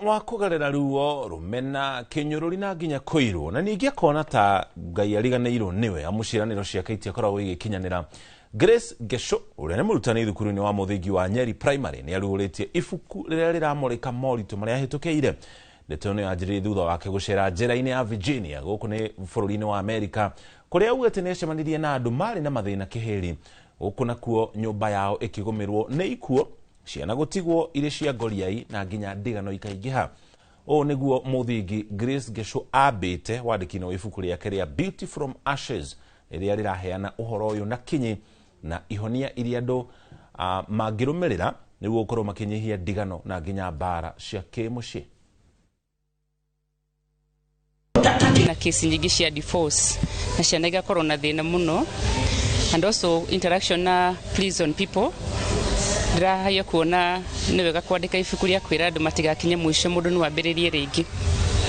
Wa kũgerera ruo, rũmena, kĩnyũrũri na nginya kũirwo, na ningĩ akona ta Ngai ariganĩirwo nĩwe amu ciĩranĩro ciake itiakoragwo igĩkinyanĩra. Grace Ngesho, ũrĩa nĩ mũrutani thukuru-inĩ wa mũthingi wa Nyeri Primary, nĩ aruhũrĩtie ibuku rĩrĩa rĩramũrĩka moritũ marĩa ahĩtũkĩire. Ndeto ĩno yanjĩrĩirie thutha wake gũcera njera-inĩ ya Virginia gũkũ nĩ bũrũri-inĩ wa Amerika, kũrĩa augĩte nĩ acemanirie na andũ marĩ na mathĩna kĩhĩri. Gũkũ nakuo nyũmba yao ĩkĩgũmĩrwo nĩ ikuũ, ciana gũtigwo irĩ cia ngoriai na nginya ndigano ikaingĩha. Ũũ nĩguo mũthingi Grace Ngesho ambĩte wandĩki-inĩ wa ibuku rĩake rĩa Beauty from Ashes, rĩrĩa rĩraheana ũhoro ũyũ na kinyi na ihonia iria andũ mangĩrũmĩrĩra nĩguo gũkorwo makĩnyihia ndigano na nginya mbara cia kĩmũciĩ. Na kesi nyingĩ cia divorce na ciana igakorwo na thĩna mũno, and also interaction na prison people. Ndĩrahaia kuona nĩ wega kwandĩka ibuku rĩa kwĩra andũ matigakinye mũico mũndũ no ambĩrĩrie rĩngĩ.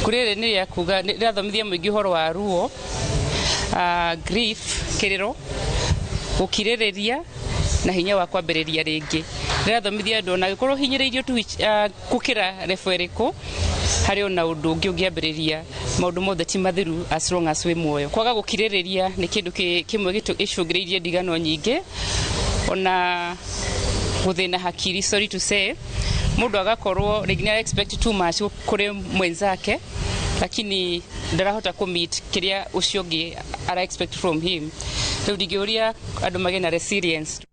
Kũrĩrĩ nĩ rĩa kuga rĩrathomithia mũingĩ ũhoro wa ruo, grief, kĩrĩro, gũkirĩrĩria na hinya wa kwambĩrĩria rĩngĩ. Rĩrathomithia andũ ona angĩkorwo hinyĩrĩirio tu gũkĩra level ĩrĩkũ, harĩ ona ũndũ ũngĩ ũngĩambĩrĩria. Maũndũ mothe ti mathiru as long as wĩ muoyo. Kwaga gũkirĩrĩria nĩ kĩndũ kĩmwe gĩcũngĩrĩirie ndigano nyingĩ, ona gũthĩna hakiri. Sorry to say, mũndũ agakorwo rĩngĩ nĩ expect too much kũrĩ mwenzake, lakini ndarahota kũ meet kĩrĩa ũcio ũngĩ ara expect from him. Rĩu ndingĩũria andũ magĩe na resilience.